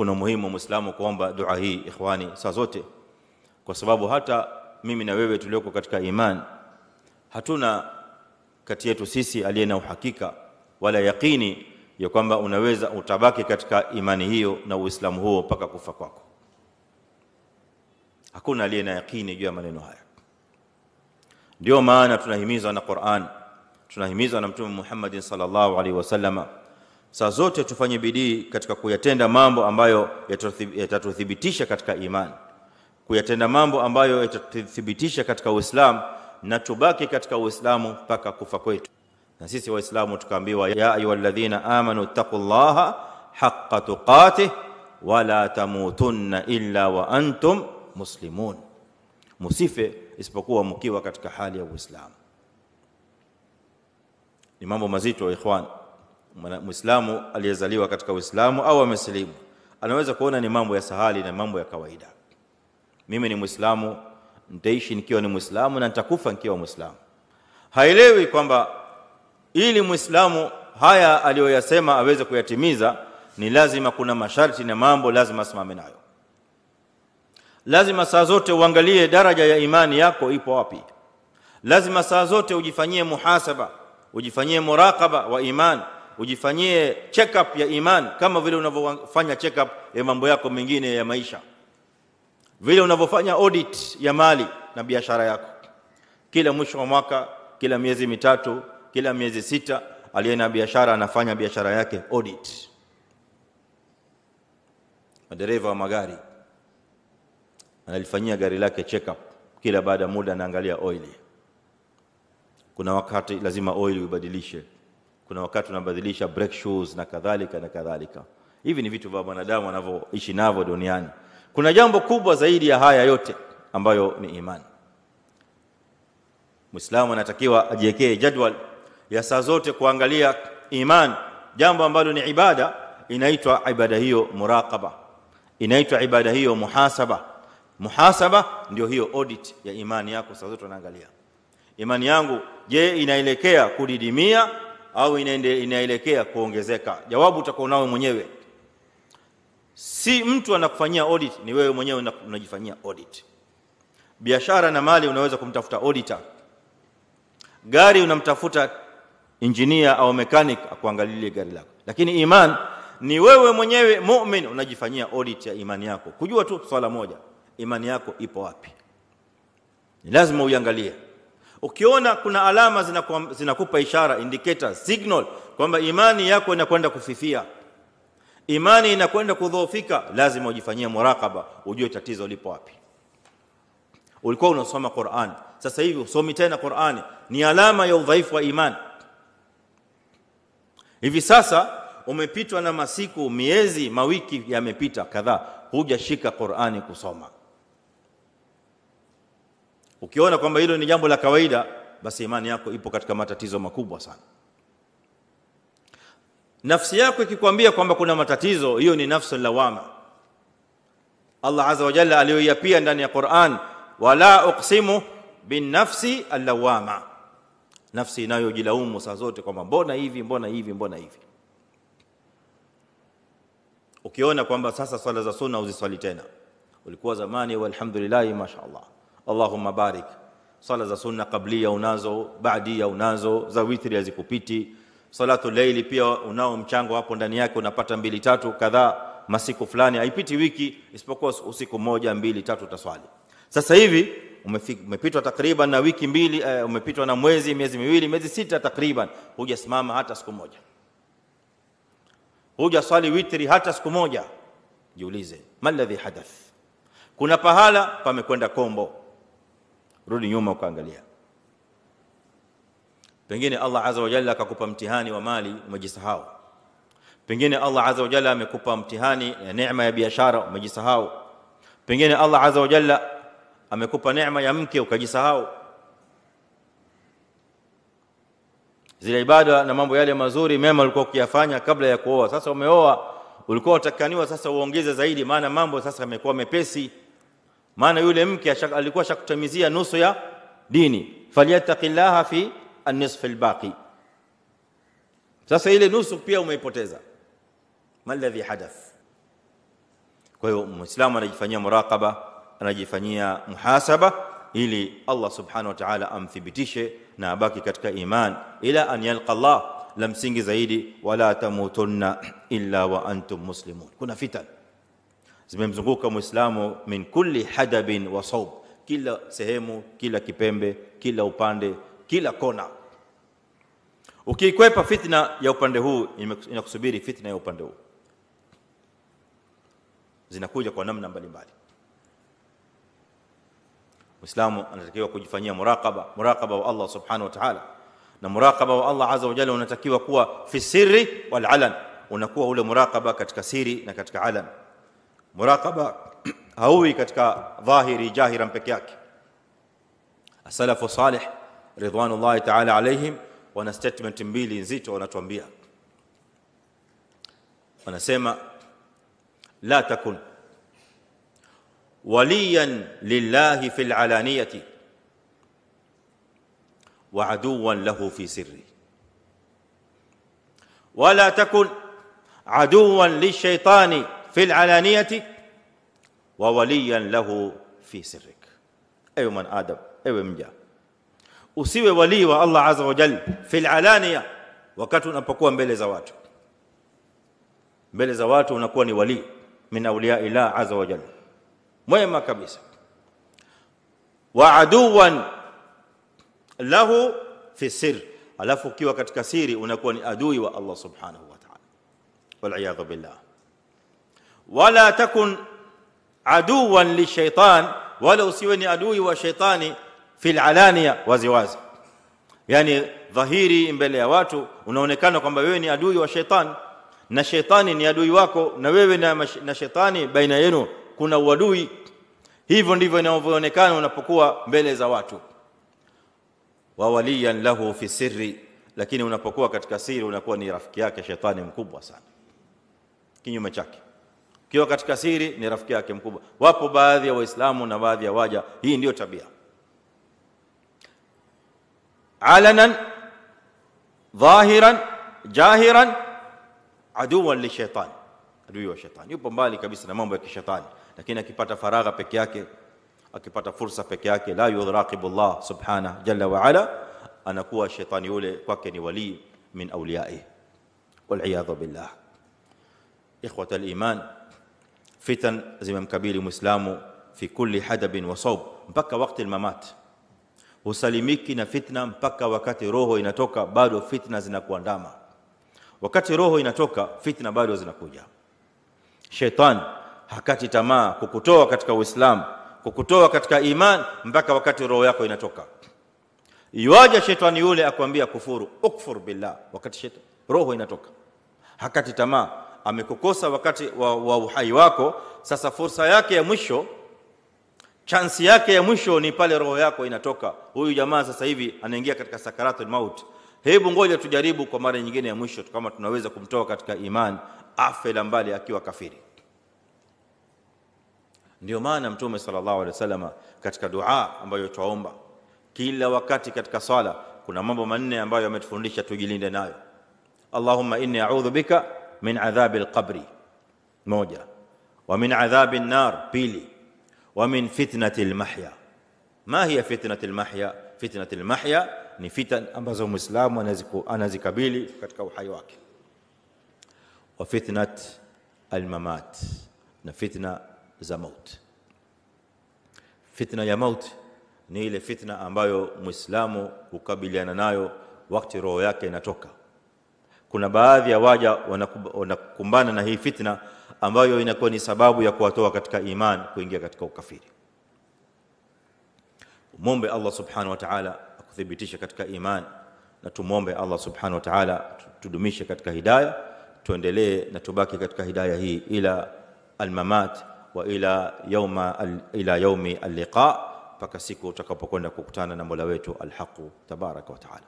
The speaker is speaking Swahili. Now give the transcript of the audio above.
Kuna muhimu muislamu kuomba dua hii ikhwani saa zote, kwa sababu hata mimi na wewe tulioko katika iman hatuna kati yetu sisi aliye na uhakika wala yaqini ya kwamba unaweza utabaki katika imani hiyo na Uislamu huo mpaka kufa kwako. Hakuna aliye na yaqini juu ya maneno haya. Ndio maana tunahimizwa na Qur'an, tunahimizwa na Mtume Muhammad sallallahu alaihi wasallam saa zote tufanye bidii katika kuyatenda mambo ambayo yatatuthibitisha katika imani, kuyatenda mambo ambayo yatatuthibitisha katika Uislamu, na tubaki katika Uislamu mpaka kufa kwetu. Na sisi Waislamu tukaambiwa, ya ayyuhalladhina amanu taqullaha haqqa tuqatih wala tamutunna illa wa antum muslimun, musife isipokuwa mkiwa katika hali ya Uislamu. Ni mambo mazito ikhwan. Muislamu aliyezaliwa katika Uislamu au amesilimu anaweza kuona ni mambo ya sahali na mambo ya kawaida. Mimi ni Muislamu, nitaishi nikiwa ni Muislamu na nitakufa nikiwa Muislamu. Haelewi kwamba ili Muislamu haya aliyoyasema aweze kuyatimiza ni lazima kuna masharti na mambo lazima asimame nayo. Lazima saa zote uangalie daraja ya imani yako ipo wapi. Lazima saa zote ujifanyie muhasaba, ujifanyie muraqaba wa iman, ujifanyie check up ya iman kama vile unavyofanya check up ya mambo yako mengine ya maisha, vile unavyofanya audit ya mali na biashara yako. Kila mwisho wa mwaka, kila miezi mitatu, kila miezi 6, aliye na biashara anafanya biashara yake audit. Madereva wa magari analifanyia gari lake check up kila baada muda, anaangalia oil. Kuna wakati lazima oil uibadilishe, kuna wakati unabadilisha brake shoes na kadhalika na kadhalika. Hivi ni vitu vya wanadamu wanavyoishi navyo duniani. Kuna jambo kubwa zaidi ya haya yote ambayo ni imani. Muislamu anatakiwa ajiwekee jadwal ya saa zote kuangalia iman, jambo ambalo ni ibada. Inaitwa ibada hiyo muraqaba, inaitwa ibada hiyo muhasaba. Muhasaba ndio hiyo audit ya imani yako. Saa zote unaangalia imani yangu, je, inaelekea kudidimia au inaelekea kuongezeka? Jawabu utakuwa nao mwenyewe. Si mtu anakufanyia audit, ni wewe mwenyewe unajifanyia audit. Biashara na mali unaweza kumtafuta auditor. Gari unamtafuta engineer au mechanic akuangalilie gari lako. Lakini iman ni wewe mwenyewe mu'min unajifanyia audit ya imani yako. Kujua tu swala moja, imani yako ipo wapi. Ni lazima uiangalie. Ukiona kuna alama zinakupa ishara, indicator, signal kwamba imani yako inakwenda kufifia, imani inakwenda kudhoofika, lazima ujifanyie muraqaba, ujue tatizo lipo wapi. Ulikuwa unasoma Qur'an, sasa hivi usomi tena Qur'an, ni alama ya udhaifu wa imani. Hivi sasa umepitwa na masiku, miezi, mawiki yamepita kadhaa, hujashika Qur'ani kusoma. Ukiona kwamba hilo ni jambo la kawaida, basi imani yako ipo katika matatizo makubwa sana. Nafsi yako ikikwambia kwamba kuna matatizo, hiyo ni nafsu lawama. Allah Azza wa Jalla aliyoiapia ndani ya Qur'an, wala uqsimu bin nafsi allawama, nafsi inayojilaumu saa zote kwamba mbona hivi, mbona hivi, mbona hivi. Ukiona kwamba sasa swala za sunna uziswali tena, ulikuwa zamani walhamdulillah, mashaallah, Allahumma barik, swala za sunna kablia unazo, baadia unazo, za witri hazikupiti, salatu laili pia unao mchango hapo ndani yake, unapata 2 3 kadhaa masiku fulani, haipiti wiki isipokuwa usiku 1 2 3 utaswali. Sasa hivi umepitwa takriban na wiki 2, umepitwa na mwezi, miezi miwili, miezi 6 takriban, hujasimama hata siku moja, hujaswali witri hata siku moja. Jiulize, maladhi hadath? Kuna pahala pamekwenda kombo. Rudi nyuma ukaangalia. Pengine Allah Azza wa Jalla akakupa mtihani wa mali, umejisahau. Pengine Allah Azza wa Jalla amekupa mtihani ya neema ya biashara, umejisahau. Pengine Allah Azza wa Jalla amekupa neema ya mke, ukajisahau. Zile ibada na mambo yale mazuri mema ulikuwa ukiyafanya kabla ya kuoa, sasa umeoa, ulikuwa utakaniwa sasa uongeze zaidi, maana mambo sasa yamekuwa mepesi. Maana yule mke alikuwa shakutamizia nusu ya dini, falyattaqillaha fi an-nisf al-baqi. Sasa ile nusu pia umeipoteza. Maladhi hadath? Kwa hiyo muislamu anajifanyia muraqaba, anajifanyia muhasaba ili Allah subhanahu wa ta'ala amthibitishe na abaki katika iman ila an yalqa Allah. La msingi zaidi, wala tamutunna illa wa antum muslimun. Kuna fitan zimemzunguka muislamu min kulli hadabin wa sawb, kila sehemu, kila kipembe, kila upande, kila kona. Ukiikwepa fitna ya upande huu, inakusubiri fitna ya upande huu. Zinakuja kwa namna mbalimbali. Muislamu anatakiwa kujifanyia muraqaba, muraqaba wa Allah subhanahu wa ta'ala. Na muraqaba wa Allah azza wa jalla unatakiwa kuwa fi sirri wal alan, unakuwa ule muraqaba katika siri na katika alan. Muraqaba hauwi katika dhahiri jahiran peke yake. As-salafu salih ridwanullahi ta'ala alayhim wana statement mbili nzito wanatuambia. Wanasema la takun waliyan lillahi fil alaniyati wa aduwan lahu fi sirri, wala takun aduwan lishaytani fil alaniyati wa waliyan lahu fi sirrik. Ewe man adam, ewe mja, usiwe wali wa Allah azza wa jalla fil alaniya, wakati unapokuwa mbele za watu. Mbele za watu unakuwa ni wali min awliya ila azza wa jalla, mwema kabisa. Wa aduwan lahu fi sir, alafu ukiwa katika siri unakuwa ni adui wa Allah subhanahu wa ta'ala, wal iyadhu billah. Wala takun aduwan lishaitan, wala usiwe ni adui wa shaitani fil alaniya, wazi wazi, yani dhahiri mbele ya watu unaonekana kwamba wewe ni adui wa shaitani na shaitani ni adui wako, na wewe na shaitani baina yenu kuna uadui. Hivyo ndivyo inavyoonekana unapokuwa mbele za watu. Wa waliyan lahu fi sirri, lakini unapokuwa katika siri unakuwa ni rafiki yake shetani mkubwa sana. Kinyume chake, ukiwa katika siri ni rafiki yake mkubwa. Wapo baadhi ya Waislamu na baadhi ya waja, hii ndio tabia. Alanan dhahiran jahiran aduwan lishaitan, adui wa shetani, yupo mbali kabisa na mambo ya kishetani, lakini akipata faragha peke yake, akipata fursa peke yake, la yuraqibu Allah subhanahu jalla wa ala, anakuwa shetani yule kwake ni wali min awliyaihi, wal iyadhu billah. Ikhwata al-iman, fitan zimemkabili muislamu fi kulli hadabin wa sawb mpaka wakati al-mamat. Husalimiki na fitna mpaka wakati roho inatoka, bado fitna zinakuandama. Wakati roho inatoka, fitna bado zinakuja. Shaitan hakati tamaa kukutoa katika Uislamu, kukutoa katika iman mpaka wakati roho yako inatoka. Iwaje shetani yule akwambia kufuru, ukfur billah, wakati shetani roho inatoka. Hakati tamaa, amekukosa wakati wa uhai wako. Sasa fursa yake ya mwisho, chance yake ya mwisho ni pale roho yako inatoka. Huyu jamaa sasa hivi anaingia katika sakaratul maut. Hebu ngoja tujaribu kwa mara nyingine ya mwisho kama tunaweza kumtoa katika iman, afe la mbali akiwa kafiri. Ndio maana Mtume sallallahu alaihi wasallam katika dua ambayo tuomba kila wakati katika sala, kuna mambo manne ambayo ametufundisha tujilinde nayo. Allahumma inni a'udhu bika min adhabil qabri, moja, wa min adhabin nar, pili, wa min fitnatil mahya. Ma hiya fitnatil mahya? Fitnatil mahya ni fitan ambazo muislamu anazikabili katika uhai wake. Wa fitnat almamat, na fitna za maut. Fitna ya maut ni ile fitna ambayo muislamu hukabiliana nayo wakati roho yake inatoka. Kuna baadhi ya waja wanakumbana na hii fitna ambayo inakuwa ni sababu ya kuwatoa katika iman kuingia katika ukafiri. Muombe Allah subhanahu wa ta'ala akuthibitishe katika iman, na tumuombe Allah subhanahu wa ta'ala tudumishe katika hidayah, tuendelee na tubaki katika hidayah hii ila almamat wa ila yawma ila yaumi alliqa, mpaka siku tutakapokwenda kukutana na Mola wetu alhaqu tabaraka wa ta'ala.